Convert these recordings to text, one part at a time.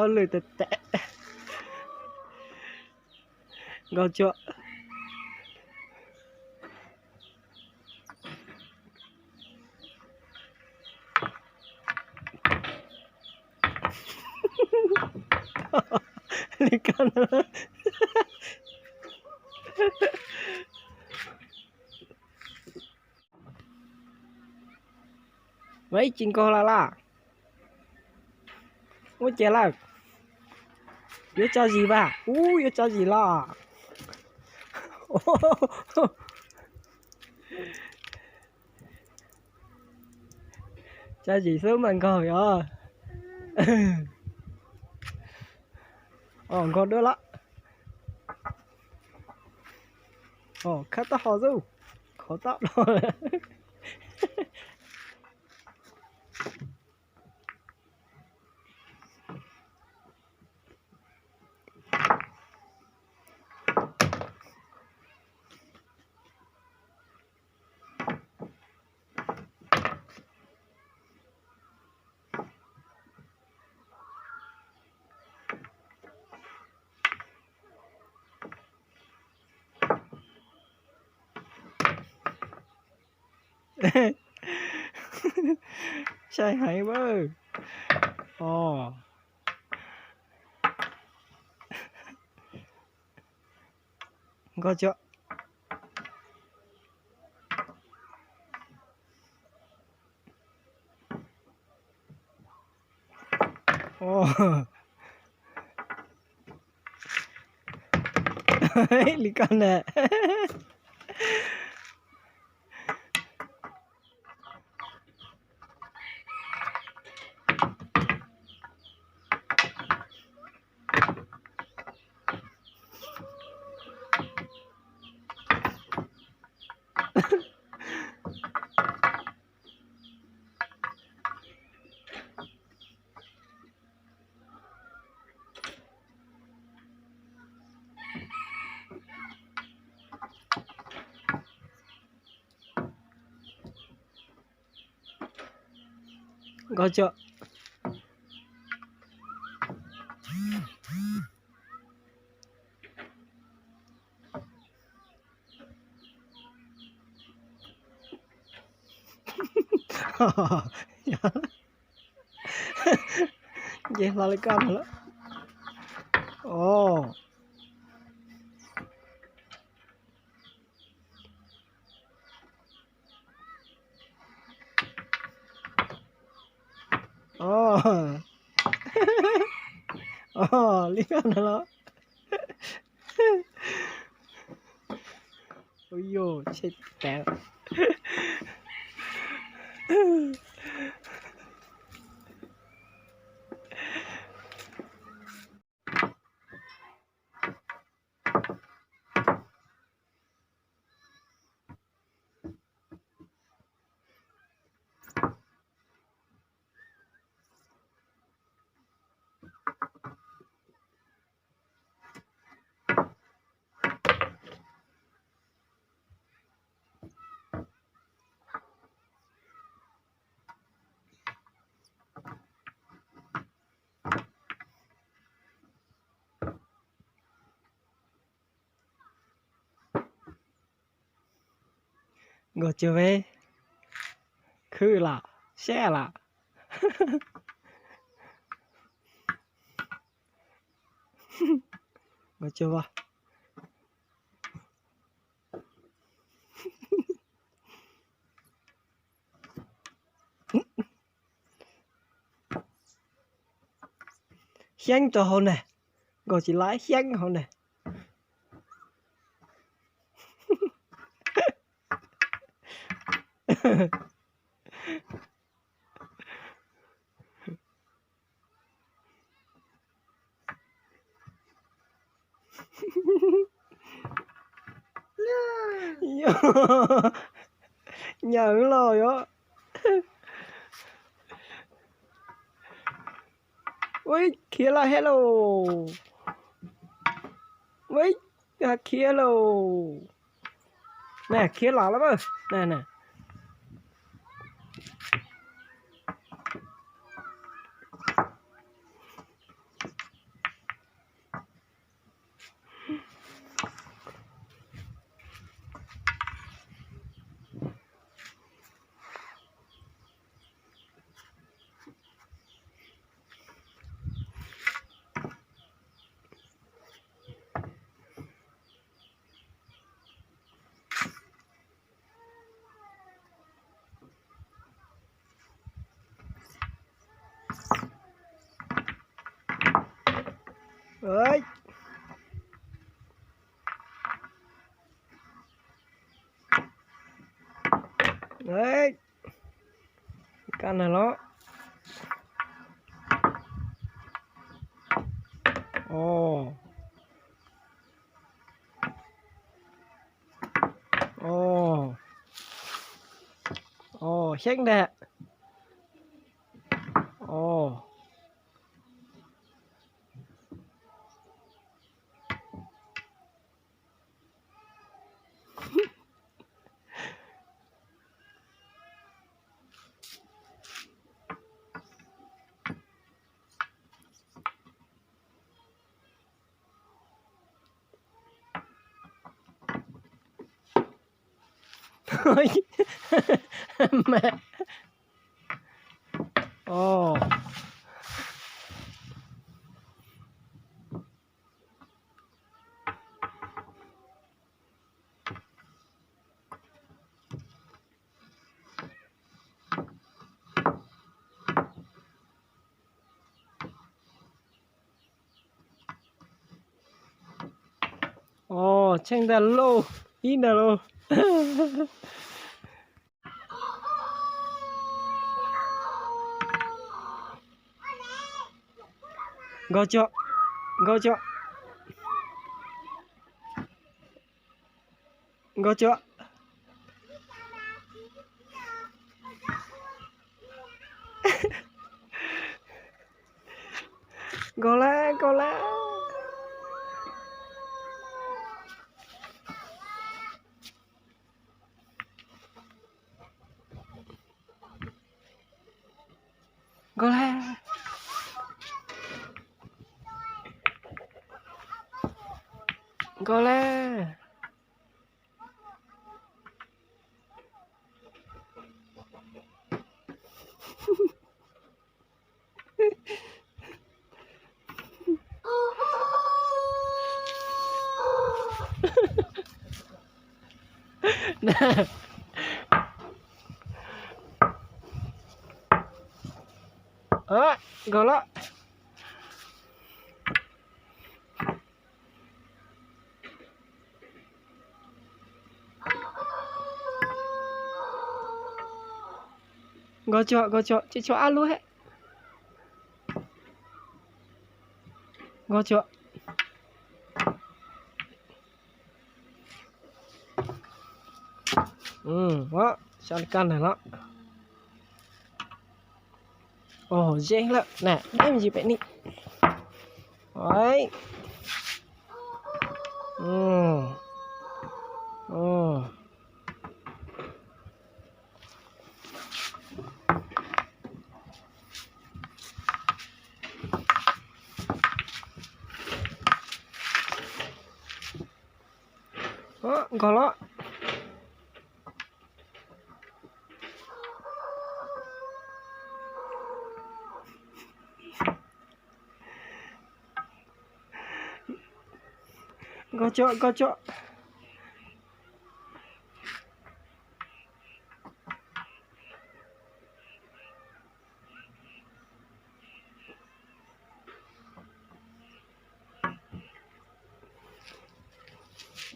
Lwj tes tes. Nkauj cuab. Li ko no. Ua ib ci nkaug lawm las. Ua ciav lawm. Yuav tso zis vas, ub, yuav tso zis los. Tso zis xwb mas nkaug yog. Os, nkaug dua lawm. Os, khab taub hau xwb, khov tau los. Sai heev as. Os. Nkauj cuab. Os. Li ko na. Nkauj cuab. Nce hlo li ko no lawm. Os. Os. Os, li ko no los. Ui yus, tsheb tag. Nkauj cuab, khwb lawm, sab lawm. Nkauj cuab. Xyeeb rau hauv ne, nkauj tsis laib xyeeb hauv ne. Nyaum los yog. Ui, khiav los he lauj. Ui, khiav lauj. Na, khiav los lawm na. Ej. Ej. Kaj nag los. Oj. Oj. Oj, xyeeb ntag. Oj. Mas. Oj. Oj, tsheej ntag lauj, ib ntag lauj. Nkaug tsuag, nkaug tsuag. Nkaug tsuag. Nkaug lawm, nkaug lawm. Nkaug lawm. Nkaug lawm. Nkaug lawm. Nkaug tsuag, nkaug tsuag, tsis tshua ab lub he. Nkaug tsuag. Xyov li kaj ntag los. Oj, ze lawm na, deb me ntsis pem ni. Nkaug los. Nkaug tsuag, nkaug tsuag.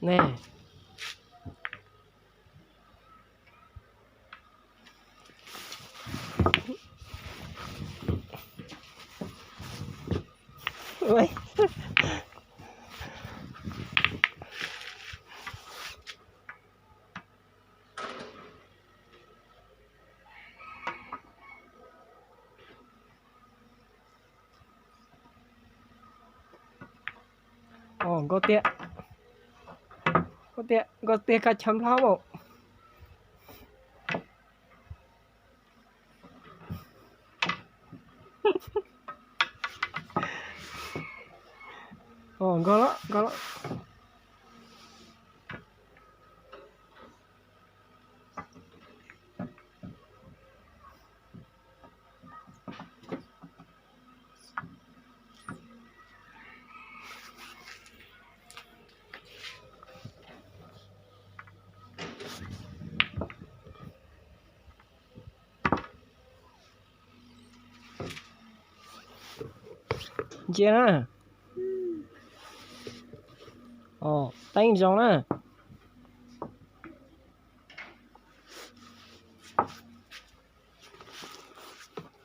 Ne. Oj, nkauj tiag. Nkauj tiag, nkauj tiag koj chob nplhob mas. Oj, nkauj los, nkauj los. Ntsia na. Teeb zoo na.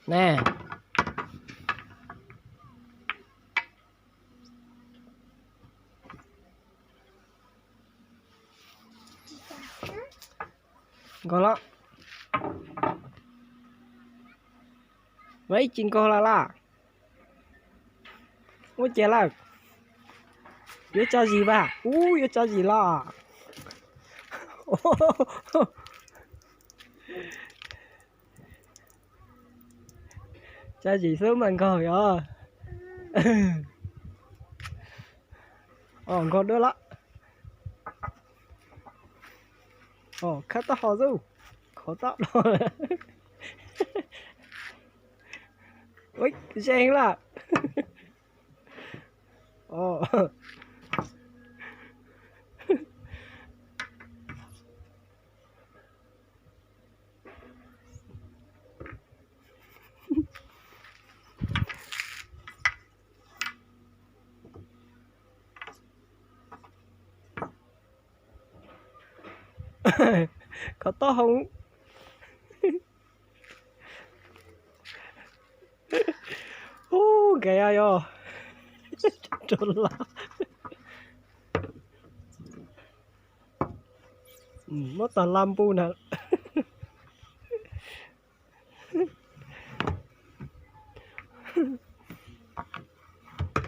Na. Nkaug los. Ua ib ce nkaug los laj. Ua cas lawm? Yuav tso zis vas? Ub, yuav tso zis los. Tso zis xwb mas nkaug yog. Os, nkaug dua lawm. Os, khawb taub hau xwb. Khov taub hau. Ua zeeg lawm. Os. Khov taub hau. Ub, nkees yog. Rau lawm. Muab tag laj npuj na.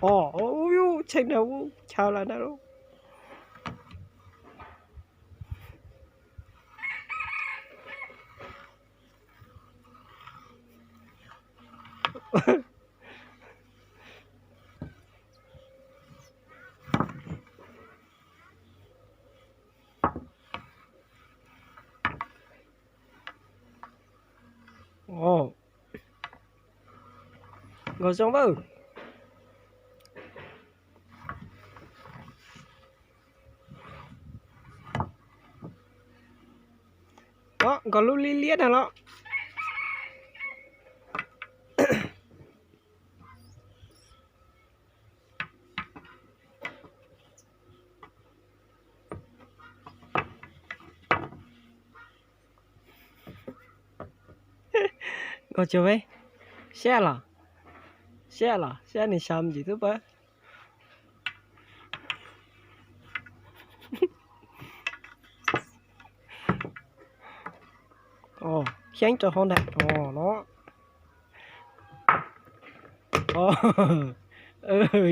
Os, ub, tshee na, ub, chaw lawm na. Os, nkaug zoo vawj. Os, nkaug lub liab liab na los. Nkaug tsuag peb, siab los, siab los, siab nws xyov me ntsis twb pab. Xyeeb rau hauv ntag. Os, no.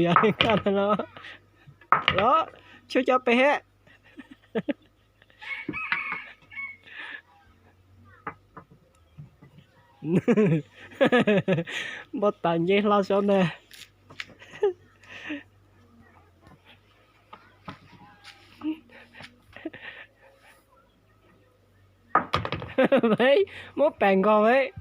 Yog li koj no los, los, tshuav cov pem. Npau taws nce hlo saud ntag. Muab pam nkaug peb.